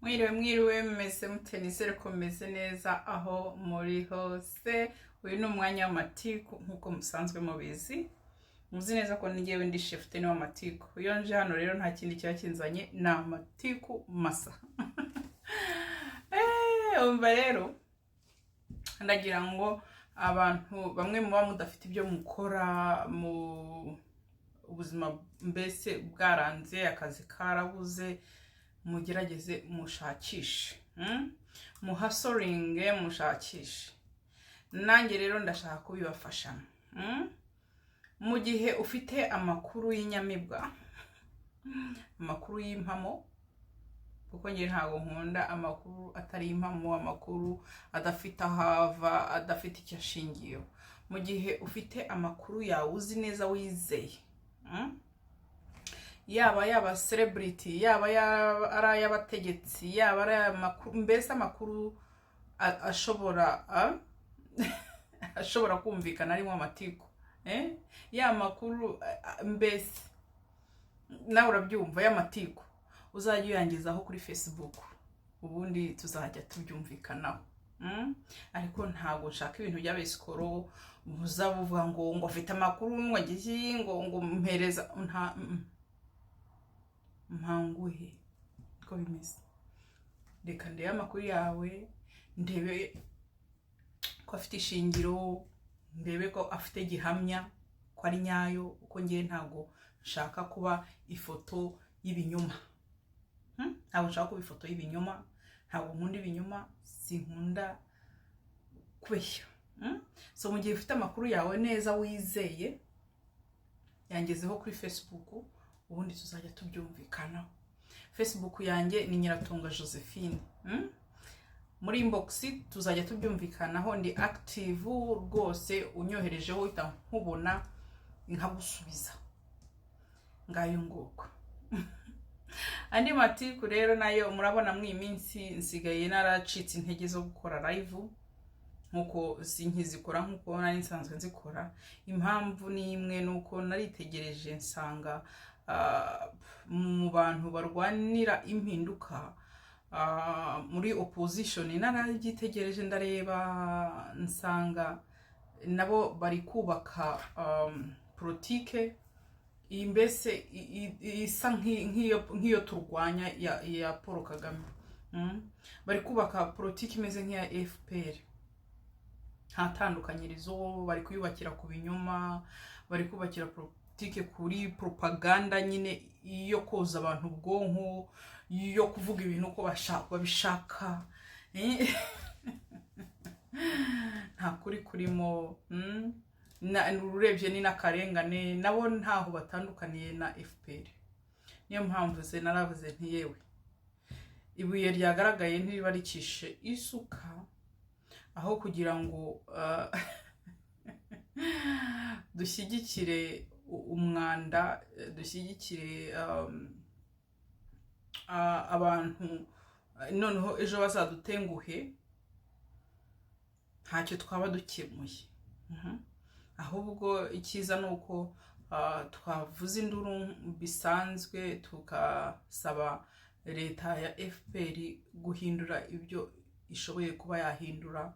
Mwiriwe, mwiriwe, mumeze mute? Nizere ko mumeze neza aho muri hose. Uyu ni umwanya w'amatiku nk'uko musanzwe mubizi. Muzi neza ko ngewe ndi cheftaine w'amatiku. Iyo nje hano rero nta kindi kiba kinzanye, ni amatiku masa. Umva rero, ndagira ngo abantu bamwe muba mudafite ibyo mukora mu ubuzima, mbese bwaranze, akazi karabuze, mugerageze mushakishe, Muhustlinge, mushakishe. Nanjye rero ndashaka kubibafashamo. Mu gihe ufite amakuru y'inyamibwa, amakuru y'impamo, kuko njye ntabwo nkunda amakuru atari impamo, amakuru adafite aho ava, adafite icyo ashingiyeho. Mu gihe ufite amakuru yawe uzi neza wizeye, Yaba celebrity, yaba ari ay'abategetsi, yaba ari amakuru, mbese amakuru ashobora kumvikana arimo amatiku, eh? Ya makuru mbese nawe urabyumva, y'amatiku, uzajya uyangezaho kuri Facebook, ubundi tuzajya tubyumvikanaho. Ariko ntabwo nshaka ibintu by'abesikoro buza buvuga ngo afite amakuru, ngo agiye ngo mpereza, nta mpanguhe niko bimeze. Reka ndebe amakuru yawe, ndebe ko afite ishingiro, ndebe ko afite gihamya, ko ari nyayo, kuko ngewe ntabwo nshaka kuba ifoto y'ibinyoma. Ntabwo nshaka kuba ifoto y'ibinyoma, ntabwo nkunda ibinyoma, sinkunda kubeshya. So mu gihe ufite amakuru yawe neza wizeye, yangezeho kuri Facebook, ubundi tuzajya tubyumvikanaho. Facebook yanjye ni Nyiratunga Josephine. Muri inbox tuzajya tubyumvikanaho, ndi active rwose, unyoherejeho uhita nkubona nkagusubiza. Ngayo nguko. Andi matiku rero nayo murabona, muri iyi minsi nsigaye naracitse intege zo gukora live, nkuko sinkizikora nkuko nari nsanzwe nzikora. Impamvu ni imwe, ni uko naritegereje nsanga mu bantu barwanira impinduka muri opposition, narabyitegereje ndareba nsanga nabo bari kubaka politike iyi mbese isa nk'iyo turwanya ya Paul Kagame. Bari kubaka politiki imeze nk'iya FPR, nta tandukanyirizo. Bari kuyubakira ku binyoma, bari kubakira politike kuri propaganda nyine yo koza abantu ubwonko, yo kuvuga ibintu uko babishaka. Nta kuri kurimo. Urebye ni n'akarengane, nabo ntaho batandukaniye na FPR. Niyo mpamvu ze naravuze nti: "Yewe, ibuye ryagaragaye ntiriba ricishe isuka." Aho kugira ngo dushyigikire umwanda, dushyigikire abantu, noneho ejo bazadutenguhe, ntacyo twaba dukemuye. Ahubwo icyiza ni uko twavuza induru bisanzwe, tukasaba leta ya FPR guhindura ibyo ishoboye kuba yahindura,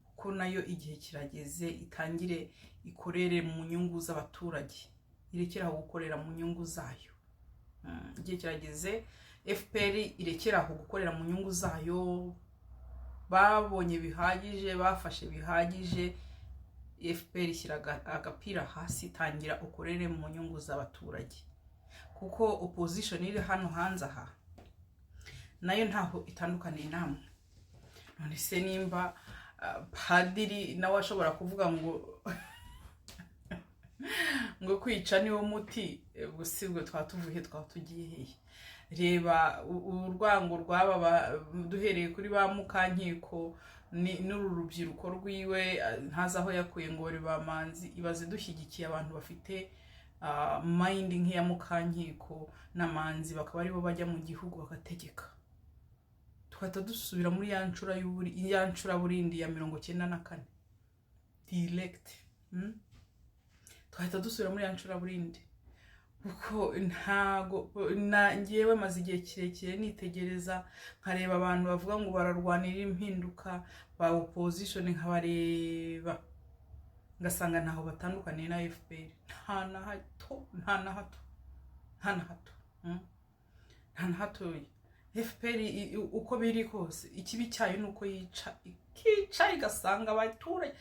kuko nayo igihe kirageze itangire ikorere mu nyungu z'abaturage, irekere aho gukorera mu nyungu zayo. Igihe kirageze FPR irekere aho gukorera mu nyungu zayo. Babonye bihagije, bafashe bihagije. FPR ishyira agapira hasi, tangira ukorere mu nyungu z'abaturage, kuko opposition iri hano hanze aha nayo ntaho itandukaniye namwe. None se nimba padiri nawe ashobora kuvuga ngo kwica niwo muti, ubwo si bwo twaba tuvuye, twaba tugiye hehe? Reba urwango rw'aba duhereye kuri ba Mukankiko n'uru rubyiruko rwiwe, ntazi aho yakuye ngo bari ba Manzi. Ibaze dushyigikiye abantu bafite mind nk'iya Mukankiko na Manzi, bakaba aribo bajya mu gihugu bagategeka, tugahita dusubira muri ya ncura ya ncuraburindi ya 94 direct. Tugahita dusubira muri ya ncuraburindi. Kuko ntago na ngewe maze igihe kirekire nitegereza, nkareba abantu bavuga ngo bararwanira impinduka ba opposition, nkabareba ngasanga ntaho batandukaniye na FPR, nta na hato, nta na hato, nta na hato, Nta na hatoya. FPR uko biri kose, ikibi cyayo ni uko yica, ikica igasanga abaturage,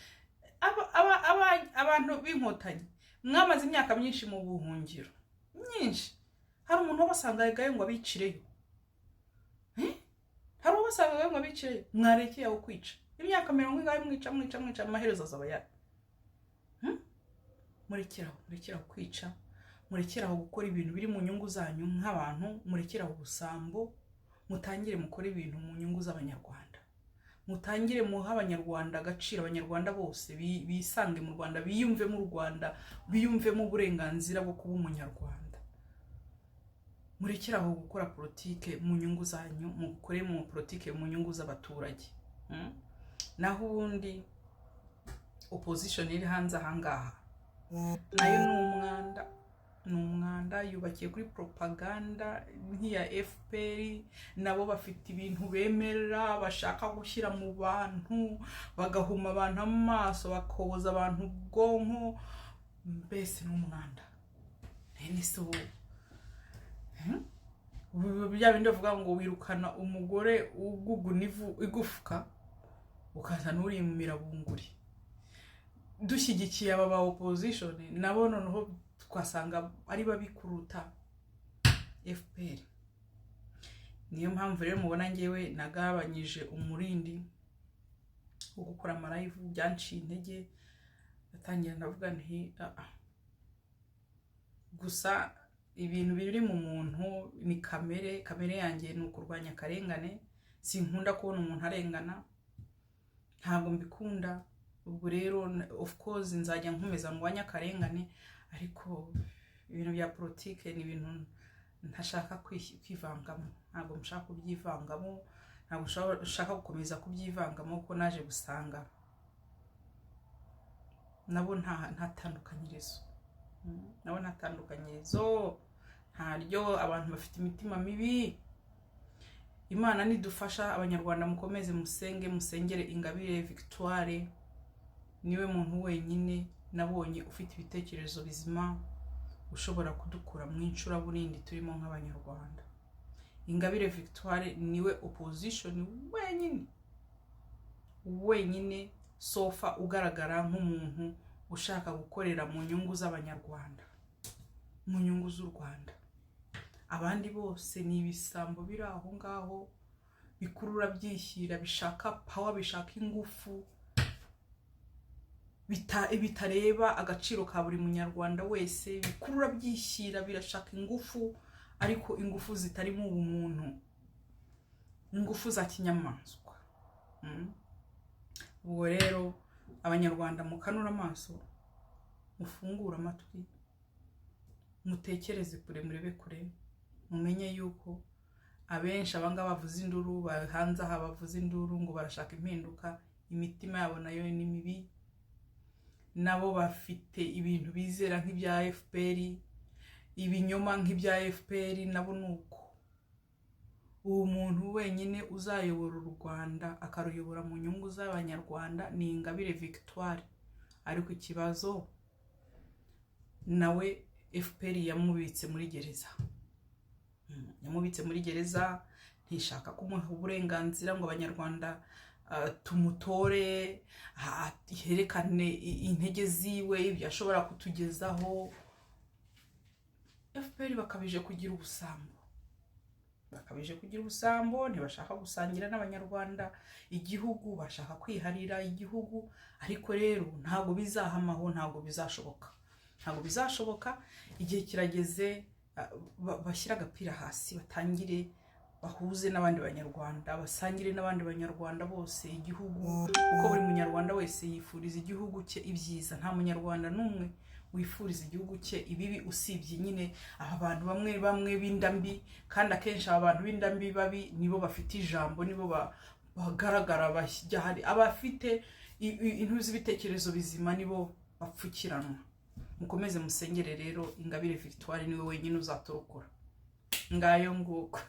abantu b'Inkotanyi. Mwamaze imyaka myinshi mu buhungiro, myinshi. Hari umuntu wabasangagayo ngo abicireyo? Eh? Hari uwabasangagayo ngo abicireyo? Mwarekeye aho kwica imyaka mirongo ingahe, mwica, mwica, mwica, amaherezo azaba yayo? Murekeraho, murekeraho kwica, murekeraho gukora ibintu biri mu nyungu zanyu nk'abantu, murekeraho ubusambo, mutangire mukore ibintu mu nyungu z'Abanyarwanda, mutangire muhe Abanyarwanda agaciro, Abanyarwanda bose bisange mu Rwanda, biyumvemo u Rwanda, biyumvemo uburenganzira bwo kuba Umunyarwanda. Murekere aho gukora politike mu nyungu zanyu, mukore mu politike mu nyungu z'abaturage. Naho ubundi opposition iri hanze ahangaha nayo ni umwanda, ni umwanda, yubakiye kuri propaganda nk'iya FPR. Nabo bafite ibintu bemera, bashaka gushyira mu bantu, bagahuma abantu amaso, bakoboza abantu ubwonko. Mbese ni umwanda. Nene se ubu, Ubu bya bindi bavuga ngo wirukana umugore uguguna ivu igufwa, ukazana urimira bunguri. Dushyigikiye aba ba opposition, nabo noneho twasanga ari babi kuruta FPR. Niyo mpamvu rero mubona ngewe nagabanyije umurindi wo gukora ama live. Byanciye intege, ndatangira ndavuga nti: "Ah, ah." Gusa ibintu biri mu muntu ni kamere. Kamere yanjye ni ukurwanya akarengane. Sinkunda kubona umuntu arengana, ntabwo mbikunda. Ubwo rero, of course, nzajya nkomeza ndwanye akarengane, ariko ibintu bya politike ni ibintu ntashaka kwivangamo. Ntabwo nshaka kubyivangamo, ntabwo nshaka gukomeza kubyivangamo, kuko naje gusanga nabo nta tandukanyirizo. Nabo nta tandukanyirizo ntaryo. Abantu bafite imitima mibi. Imana nidufasha, Abanyarwanda mukomeze musenge, musengere Ingabire Victoire. Niwe muntu wenyine nabonye ufite ibitekerezo bizima, ushobora kudukura mu icuraburindi turimo nk'Abanyarwanda. Ingabire Victoire niwe opposition wenyine, wenyine so far ugaragara nk'umuntu ushaka gukorera mu nyungu z'Abanyarwanda, mu nyungu z'u Rwanda. Abandi bose ni ibisambo biri aho ngaho, bikurura byishyira, bishaka power, bishaka ingufu, bitareba agaciro ka buri Munyarwanda wese. Bikurura byishyira, birashaka ingufu, ariko ingufu zitarimo ubumuntu, ingufu za kinyamaswa. Ubwo rero Abanyarwanda, mukanure amaso, mufungure amatwi, mutekereze kure, murebe kure, mumenye yuko abenshi abangaba bavuza induru hanze aha, bavuza induru ngo barashaka impinduka, imitima yabo nayo ni mibi. Nabo bafite ibintu bizera nk'ibya FPR, ibinyoma nk'ibya FPR, nabo ni uko. Uwo muntu wenyine uzayobora u Rwanda, akaruyobora mu nyungu z'Abanyarwanda, ni Ingabire Victoire. Ariko ikibazo, nawe FPR yamubitse muri gereza. Yamubitse muri gereza, ntishaka kumuha uburenganzira ngo Abanyarwanda tumutore, yerekane intege ziwe, ibyo ashobora kutugezaho. FPR bakabije kugira ubusambo, bakabije kugira ubusambo. Ntibashaka gusangira n'Abanyarwanda igihugu, bashaka kwiharira igihugu. Ariko rero ntabwo bizahamaho, ntabwo bizashoboka, ntabwo bizashoboka. Igihe kirageze, bashyire agapira hasi, batangire bahuze n'abandi Banyarwanda, basangire n'abandi Banyarwanda bose igihugu, kuko buri Munyarwanda wese yifuriza igihugu cye ibyiza. Nta Munyarwanda n'umwe wifuriza igihugu cye ibibi, usibye nyine aba bantu bamwe bamwe b'inda mbi. Kandi akenshi aba bantu b'inda mbi babi nibo bafite ijambo, nibo bagaragara, bajya hari abafite intu z'ibitekerezo bizima, nibo bapfukiranwa. Mukomeze musengere rero Ingabire Victoire, niwe wenyine uzaturokora. Ngayo nguko.